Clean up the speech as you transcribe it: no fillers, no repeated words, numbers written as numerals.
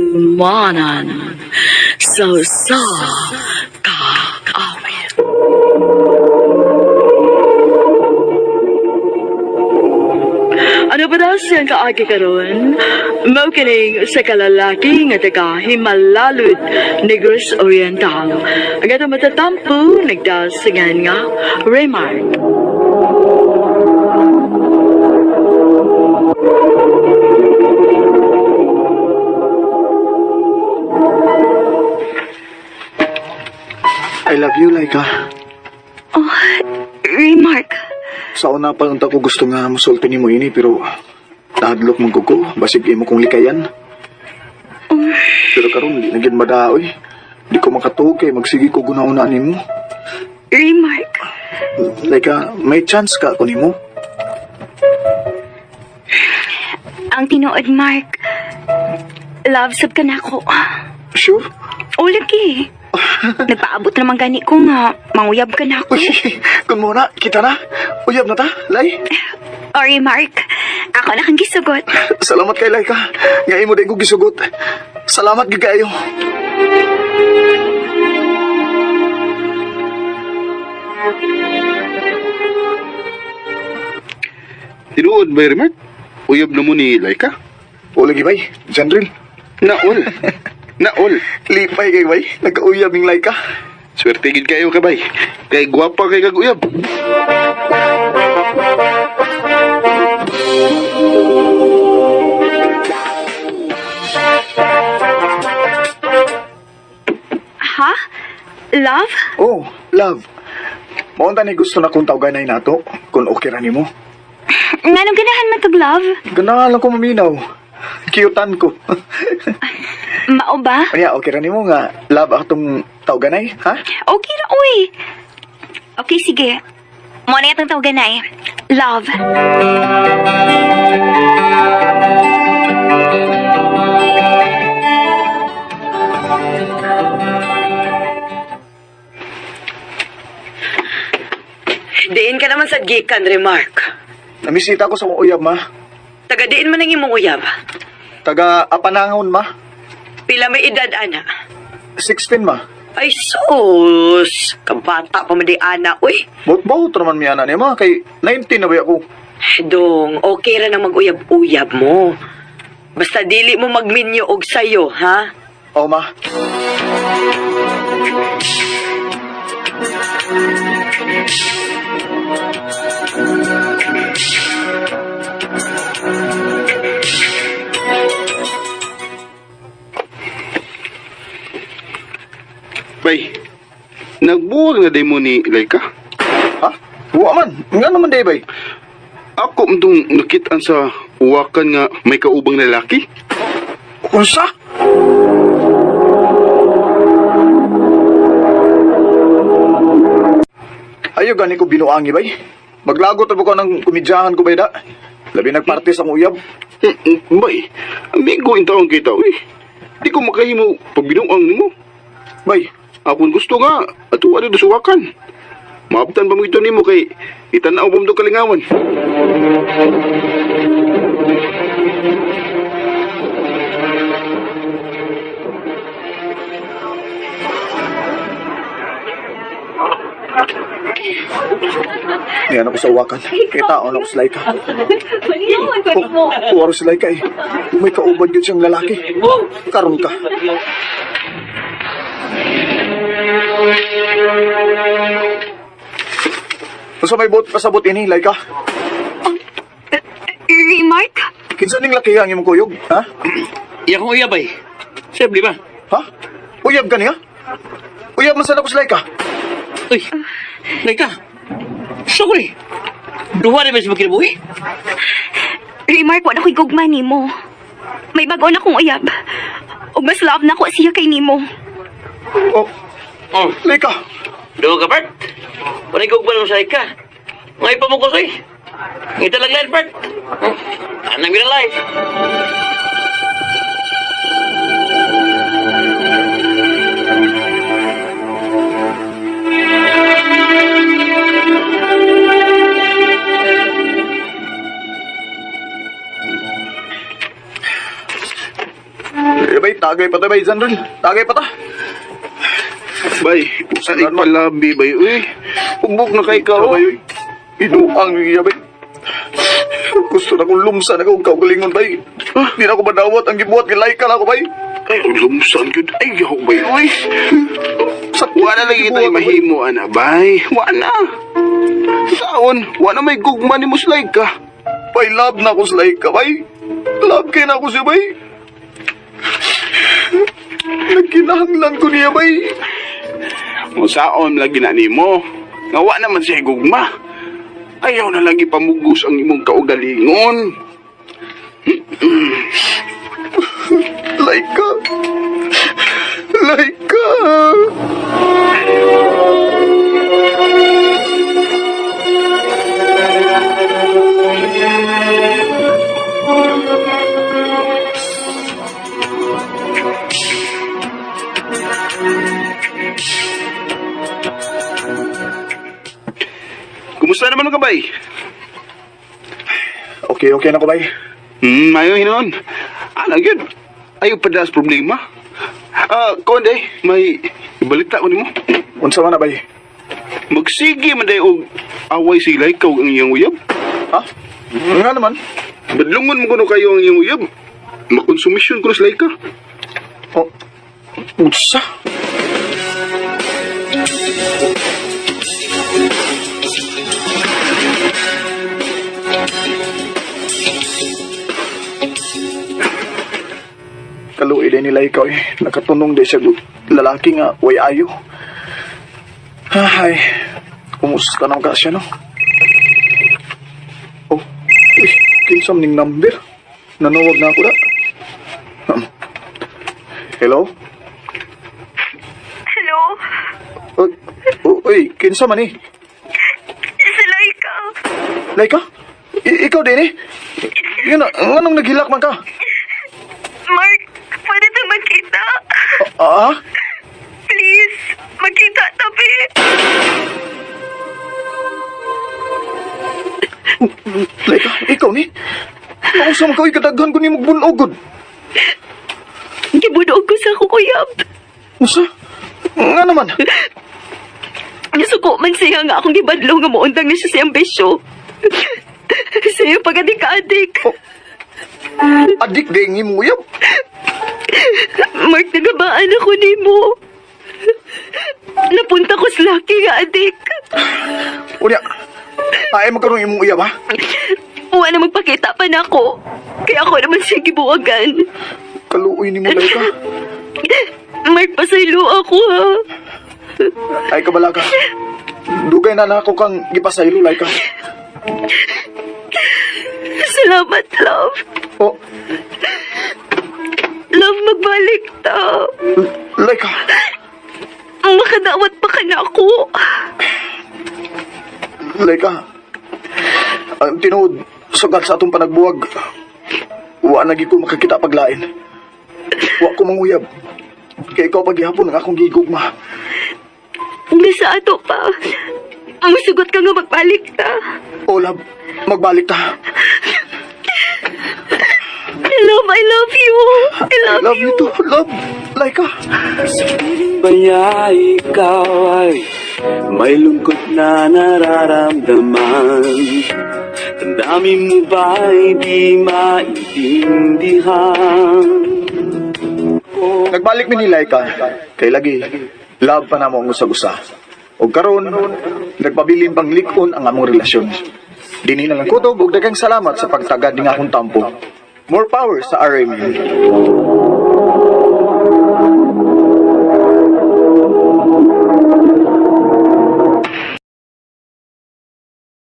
Kahimanan sa usa ka awit. Ano pa daw siyang kaagi karon? Mao kining sa kalalaki nga taga Himalalud, Negros Oriental. Ang atong matatampo nagdasingan nga Remark. I love you, Laika. Oh, Remark. Sa una pa unta ko gusto nga musulti nimo ini pero nahadlok man ko, basig imo kong likayan. Pero karon di na gid madaoy. Di ko makatuog kay magsige ko guna-una nimo. Remark. Laika, may chance ka ako nimo. Ang tinuod, Mark. Love sab ka na ako. Sure? O, lagi. Nagpaabot naman gani ko nga. Manguyab ka na ako. Uy, kun mo na, kita na. Uyab na ta, Lay. Ori, Mark. Ako na kang gisugot. Salamat kay Laika. Nga imo di ko gisugot. Salamat gid kaayo. Tinuod ba, Remark? Uyab na mo ni Laika? O lagi bay, Janril. Naol. Naol. Lipay kay bay, nagkauyab ning Laika. Swerte gid kayo ka bay. Kay gwapa kay kag uyab. Ha? Love? Oh, love. Maunta ni gusto na kong tawganay nato kung okay ra nimo. Nganong ganahan man tog love? Ganahan lang ko maminaw. Cute-an ko. Mao ba? Kanya, okay ra nimo nga love atong tawganay, ha? Okay ra, uy. Okay, sige. Mo na itong tawagan Love. Diin ka naman sa gikan, Remark. Namisita ko sa akong uyab, ma. Taga diin man ang imong uyab. Taga Apanangon, ma. Pila may edad, ana. 16, ma. Ay, sus! Kabata pa man di, ana, uy. Bot-bot naman mi ana niya, ma. Kay 19 na ba ako? Dong, okay ra na mag-uyab-uyab mo. Basta dili mo magminyo og sayo, ha? Oh, ma. Bay, nagbuwag na day mo ni Laika? Ha? Wa man. Nga naman day, bay. Ako mtong nakitaan sa uwakan nga may kaubang lalaki. Unsa? Ayo gani ko binuangi bay. Maglagot ra ba ko ng komedyahan ko bay da. Labi nagparte sa akong uyab. Bay, amigo in taon kita, uy. Di ko makahimo pagbinuang nimo. Bay, Akong gusto nga, ato dito sa uwakan. Maabtan pa mo ito nimo kay itanaw pa mo ito kalingawan. niyan ako sa uwakan. Kita ako sa Laika. Oh, tuwaro si Laika eh. May kauban yun siyang lalaki. Karon ka. Unsa may bot pasabot ini, Laika? Remark? Kinsa ning laki ang imong kuyog, ha? Iya kong uyab ay. Sir, di ba? Ha? Uyab ka niya? Uyab man sana ko sa Laika. Uy, Laika. Sorry. Duha na ba sa magkinabuhi? Remark, wala ko'y gugma nimo. May bago na kong uyab. O mas love na ko siya kay nimo. Oh, Oh, Laika. duha ka, Bert. Wala ko mo sa Laika. Ngay pa mo ko, soy. Ngita lang lang, Bert. Anang gina life. Eh, bay, Bay, tagay pa ta, bay, Zandril. Tagay pa ta. Bay, ay palabi, bay. Uy, ugbok na kay ka, oh. Bay, inuang niya, bay. Gusto na kong lumsa na kong kaugalingon, bay. Di na ako madawat ang gibuhat, gilaika na ako, bay. Ay, lumsan yun. Ay, yaw, bay, uy. Sa Wala lagi tayo mahimo, ana, bay. Wala. Saon, wala may gugma ni Muslay ka. Bay, love na ako sa laika, bay. Love kay na ako siya, bay. Nagkinahanglan ko niya, bay. Kung saon lagi na nimo, nga wa naman siya gugma. Ayaw na lagi pamugos ang imong kaugalingon. Laika. Laika. Kumusta naman ang kabay? Okay, okay na ko, bay. Ayo hinoon. Ano yun? Ayaw pa das problema. Ah, kuwan day, may ibalita ko nimo. Unsa man na, bay? Magsige man day og away sila ikaw ang iyang uyab. Ha? Nga naman. Badlungon mo kuno kayo ang iyang uyab. Makonsumisyon kuno sila ka. Oh. Unsa? Kaluoy din nila ikaw eh. Nakatunong din siya lalaki nga way ayo. Ay, kumusta na ka siya no? Oh, uy, kinsam ning number. Nanawag na ako na. Hello? Hello? Uy, uy, kinsa man eh? Si Laika. Laika? Ikaw din eh? Yun na, anong naghilak man ka? Mark, pwede tayo magkita? Ah? Please, magkita tabi. Laika, ikaw ni? Nausa man ka, uy, kadaghan ko ni magbunogod. Gibunog ko sa akong uyab. Unsa? Nga naman. Nasuko man siya nga akong gibadlong nga muundang na siya sa iyang bisyo. Sa iyang pag-adik-adik. Oh. Adik din ni mo uyab. Mark, nagabaan ako nimo. Napunta ko sa laki nga adik. Unya, ay magkaroon imong uyab ha? Wala na magpakita pa na ako. Kaya ako naman siya gibuwagan. Kaluoy ni mo, Laika. Mark, pasaylo ako ha. Ay kabala ka. Dugay na na ako kang gipasaylo, Laika. Salamat, love. Oh, Love, magbalik ta. Laika. Makadawat pa ka na ako. Laika. Ang tinuod, sugat sa atong panagbuwag. Wa na gyud ko makakita paglain. Wa ko manguyab. Kay ikaw paghihapon ang akong gigugma. Nasa ato pa. Musugot ka nga magbalik ta. O love, magbalik ta. Love, I love you. I I love, love you too, love. Laika. Kaya ikaw ay may lungkot na nararamdaman. Damdamin mo ba'y di maintindihan? Nagbalik mi ni Laika. Kay lagi, love pa namo ang usag-usa. Og karon, nagpabilin pang lik-on ang among relasyon. Dinhi na lang kutob og daghang salamat sa pagtagad ning akong tampo. More power sa RMU.